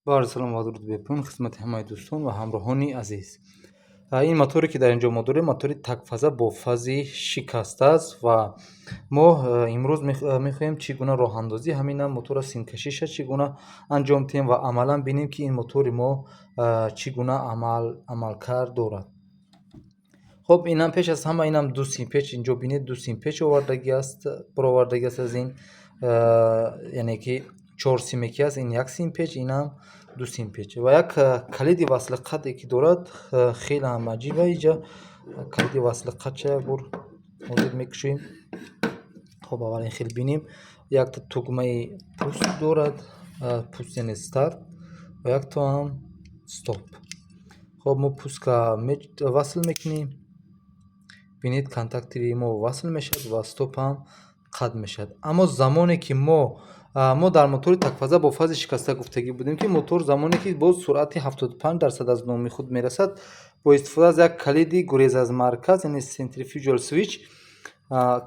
Ба арзи салом ва дуруд бепоён хизмати ҳамаи дӯстон ва ҳамроҳони азиз. Ин моторе, ки дар ин ҷо мо дорем, мотори такфаза бо фази шикаста аст ва мо имрӯз мехоҳем чӣ гуна роҳандозӣ ҳамин мотора, симкашиша чӣ гуна анҷом диҳем ва амалан бинем, ки ин мотори мо чӣ гуна амалкард дорад. Хоб, инам пеш аз ҳама инам ду симпеч, инҷо бинед, ду симпеч овардагӣ аст, баровардагӣ аст аз ин, яъне ки чор симе ки аст, ин як симпеч, инам ду симпеч ва як калиди васли қатъе ки дорад, хеле ҳам аҷиба. Иҷа калиди васли қатъша як бор ҳозир мекушоем. Хоб, аввал ин хел бинем, якта тугмаи пуск дорад, пуск яъне старт, ва якто ҳам стоп. Хоб, мо пуска васл мекунем, бинед, контактори мо васл мешавад ва стоп ҳам қатъ мешавад. Аммо замоне ки мо дар мотори такфаза бо фази шикаста гуфтагӣ будем, ки мотор замоне ки бо суръати 75% аз номи худ мерасад, бо истифода аз як калиди гурез аз марказ, яъне centrifugal switch,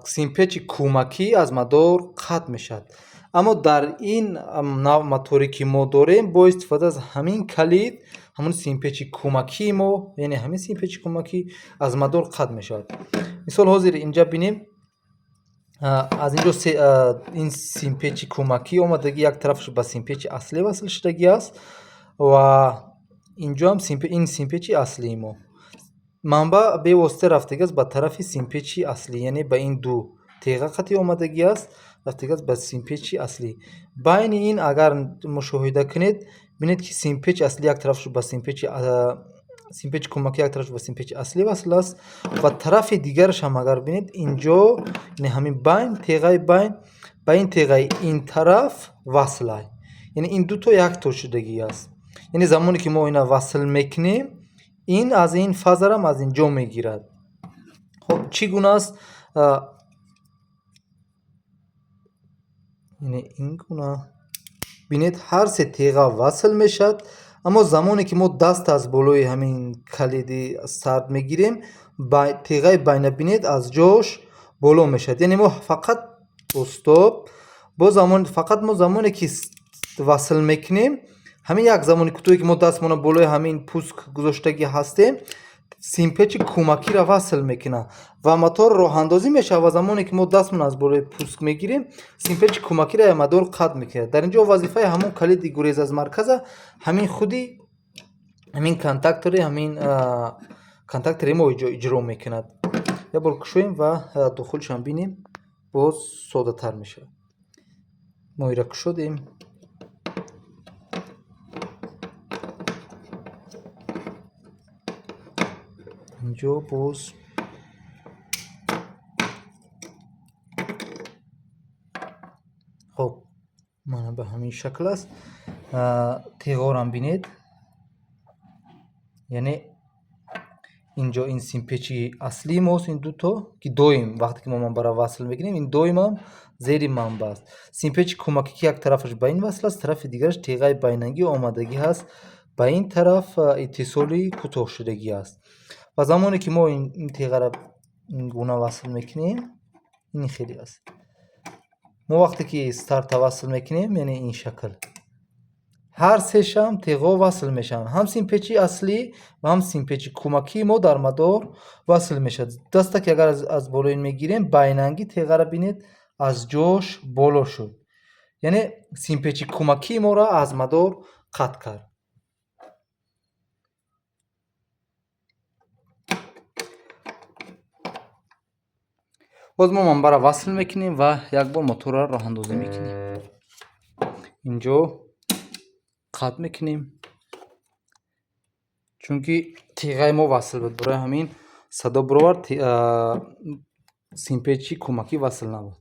симпечи кӯмакӣ аз мадор қатъ мешавад. Аммо дар ин нав моторе, ки мо дорем, бо истифода аз ҳамин калид ҳамон симпечи кӯмакии мо, яъне ҳамин симпечи кӯмакӣ аз мадор қатъ мешавад. Мисол, ҳозир инҷа бинем, аз инҷо ин симпечи кӯмакӣ омадагӣ, як тарафаш ба симпечи аслӣ васл шудагӣ аст ва инҷоам ин симпечи аслии мо. Манбаъ бевосита рафтагӣ аст ба тарафи симпечи аслӣ, яъне ба ин ду теға қатъи омадагӣ аст, рафтагӣ аст ба симпечи аслӣ. Байни ин агар мушоҳида кунед, бинед, ки симпечи аслӣ як тарафаш ба симпечи кӯмакӣ, як тарафаш ба симпечи аслӣ васл аст ва тарафи дигараш ҳам агар бинед, инҷо яъне ҳамин байн, теғаи байн ба ин теғаи ин тараф васл ай, яъне ин дуто якто шудагӣ аст. Яъне замоне ки мо ина васл мекунем, ин аз ин фазарам аз инҷо мегирад. Хоб, чӣ гуна аст? Яъне ин гуна бинед, ҳар се теға васл мешавад, аммо замоне ки мо даст аз болои ҳамин калиди старт мегирем, теғаи байна, бинед, аз ҷош боло мешавад. Яъне мо фақат бо стоп, бо замон, фақат мо замоне ки васл мекунем, ҳамин як замони кӯтоҳе ки мо дастмона болои ҳамин пуск гузоштагӣ ҳастем, симпечи кӯмакиро васл мекунад ва мотор роҳандозӣ мешавад ва замоне ки мо дастмон аз болои пуск мегирем, симпечи кӯмакиро мадор қатъ мекунад. Дар ин ҷо вазифаи ҳамон калиди гурез аз марказа ҳамин худи ҳамин контактори, ҳамин контактори мо иҷро мекунад. Як бор кушоем ва дохилшам бинем, боз соддатар мешавад. Мо ира кушодем. Инҷо боз хоб, мана ба ҳамин шакл аст. Теғорам бинед, яъне инҷо ин симпечи аслии мост, ин дуто, ки доим вақте ки мо манбаъро васл мекунем, ин доимам зери манбаъ аст. Симпечи кӯмакӣ, ки як тарафаш ба ин васл аст, тарафи дигараш теғаи байнагӣ омадагӣ ҳаст ба ин тараф, иттисоли кӯтоҳшудагӣ аст. Ва замоне ки мо ин теғаро ин гуна васл мекунем, ин хеле аст. Мо вақте ки старта васл мекунем, яъне ин шакл ҳар сешам теғо васл мешаванд, ҳам симпечи аслӣ ва ҳам симпечи кӯмакии мо дар мадор васл мешавад. Даста ки агар аз болои ин мегирем, байнангӣ теғаро бинед, аз ҷош боло шуд, яъне симпечи кӯмакии моро аз мадор қатъ кард. Боз мо манбаъро васл мекунем ва як бор моторро роҳандозӣ мекунем. Инҷо қатъ мекунем, чунки теғаи мо васл буд, барои ҳамин садо баровард, симпечи кӯмакӣ васл набуд.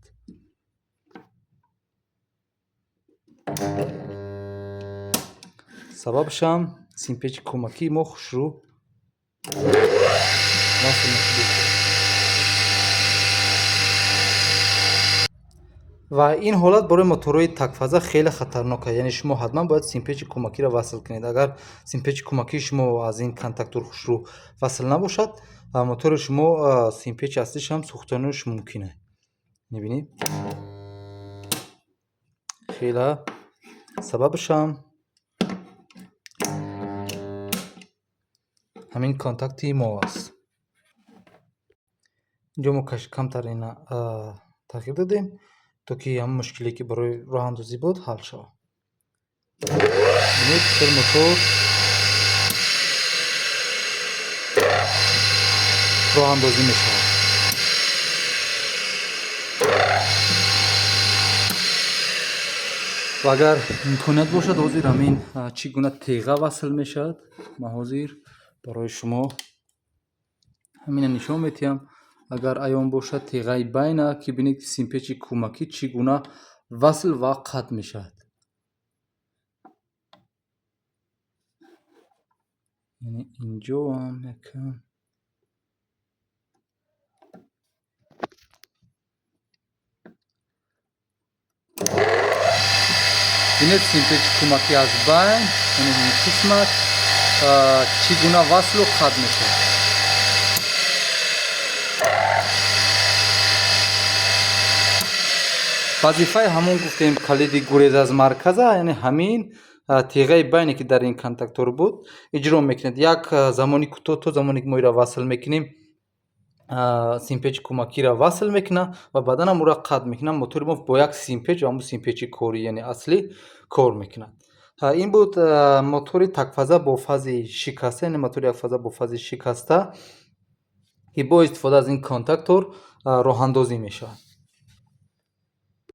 Сабабшам симпечи кӯмакии мо хушрӯ васл нашуд. Ва ин ҳолат барои моторҳои такфаза хеле хатарнок аст, яъне шумо ҳатман бояд симпечи кӯмакиро васл кунед. Агар симпечи кӯмакии шумо аз ин контактор хушрӯ васл набошад, мотори шумо симпечи аслиш ҳам сӯхтанаш мумкин аст. Мебинед, хела сабабшам Ҳамин контакти мо аст. Инҷо мо камтар ина тағйир додем, то ки ҳамон мушкиле, ки барои роҳандозӣ буд, ҳал шавад. Бинед, хел мотор роҳандозӣ мешавад. Ва агар имконият бошад, ҳозир ҳамин чӣ гуна теға васл мешавад, ман ҳозир барои шумо ҳамина нишон медиҳам. Агар аён бошад, теғаи байна, ки бинед, симпечи кӯмакӣ чӣ гуна васл ва қатъ мешавад. Яъне инҷоам якам бинед, симпечи кӯмакӣ аз байн, яъне ин қисмат чӣ гуна васлу қатъ мешавад. Вазифаи ҳамон гуфтем калиди гурез аз марказа, яъне ҳамин теғаи байне, ки дар ин контактор буд, иҷро мекунад. Як замони кӯтоҳ, то замоне ки мо инро васл мекунем, симпечи кӯмакиро васл мекунад ва баъдан ҳам ӯро қатъ мекунад. Мотори мо бо як симпеч ва ҳамон симпечи корӣ, яъне аслӣ, кор мекунад. Ин буд мотори такфаза бо фази шикаста, яъне мотори якфаза бо фази шикаста, ки бо истифода аз ин контактор роҳандозӣ мешавад.